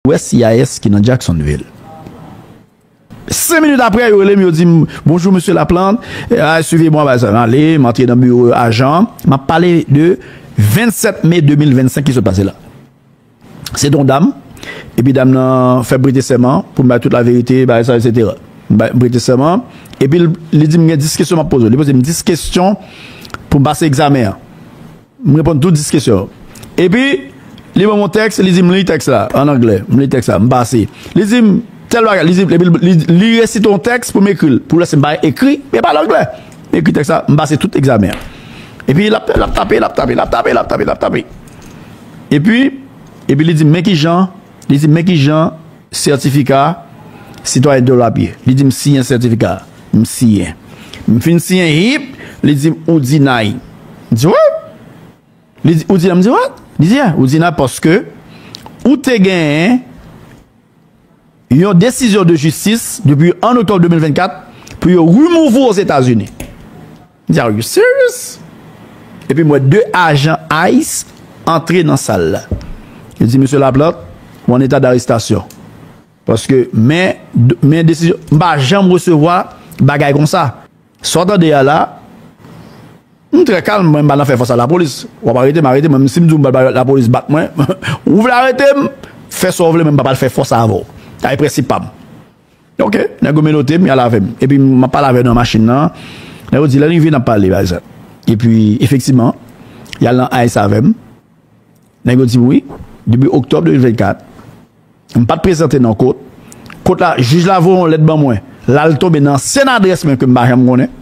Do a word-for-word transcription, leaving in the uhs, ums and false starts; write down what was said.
U S C I S ki nan Jacksonville. Senk minit apre, yo rele m, yo di m, "Bonjou, mesye Laplante. Ah, swiv mwen, bagay sa." M ale, m antre nan biwo ajan. M ap pale de vennsèt me de mil vennsenk ki sot pase la. Se te yon dam, epi dam nan fè m prete sèman pou m bay tout laverite, bagay sa, etsetera. M bay, m prete sèman, epi l, li di m gen dis kesyon m ap poze w. Li poze m dis kesyon pou m pase egzamen an. M reponn tout dis kesyon yo. Epi, li ban m yon tèks, li di m li tèks la, an anglè, m li tèks la, m pase. Li di m tèl bagay, li di, epi li, li resite yon tèks pou m ekri l, pou l wè si m pa ekri, men pa l anglè. M ekri tèks la, m pase tout egzamen an. Epi, l ap, l ap tape, l ap tape, l ap tape, l ap tape, l ap tape. Epi, epi li di m, men ki jan, li di m, men ki jan sètifika sitwayènte w la ap ye. Li di m, siyen sètifika. M siyen. M fin siyen, hip, li di m, ou deny. M di, what? Li di, ou deny, m di, what? Li di, yeah, ou deny paske ou te genyen yon desizyon de jistis depi an oktòb de mil vennkat pou yo remove ou Ozetazini. M di, are you serious? Epi m wè de ajan ice antre nan sal la. Yo di, mesye Laplante, ou an eta darestasyon. Paske, men, men desizyon, m pa janm resevwa bagay konsa. Sa w tande a la, m trè kalm, mwen, m pa nan fè fòs a lapolis. W ap arete m, arete mwen. Si m di w m pral bay lapolis bat mwen, ou vle arete m, fè sa w vle, men m pa pral fè fòs avè w. Sa e prensip pa m. Ok, nèg yo menote m, y al avè m. Epi m ap pale avè yo nan machin nan. Nèg yo di, lè n rive, n ap pale, pa egzanp. Epi, efektivman, y al nan ice avè m. Nèg yo di m wi, depi oktòb de mil vennkat, m pa t prezante nan kot. Kot la, jij la voye yon lèt ban mwen. L al tonbe nan ansyen adrès mwen ke m pa janm konnen.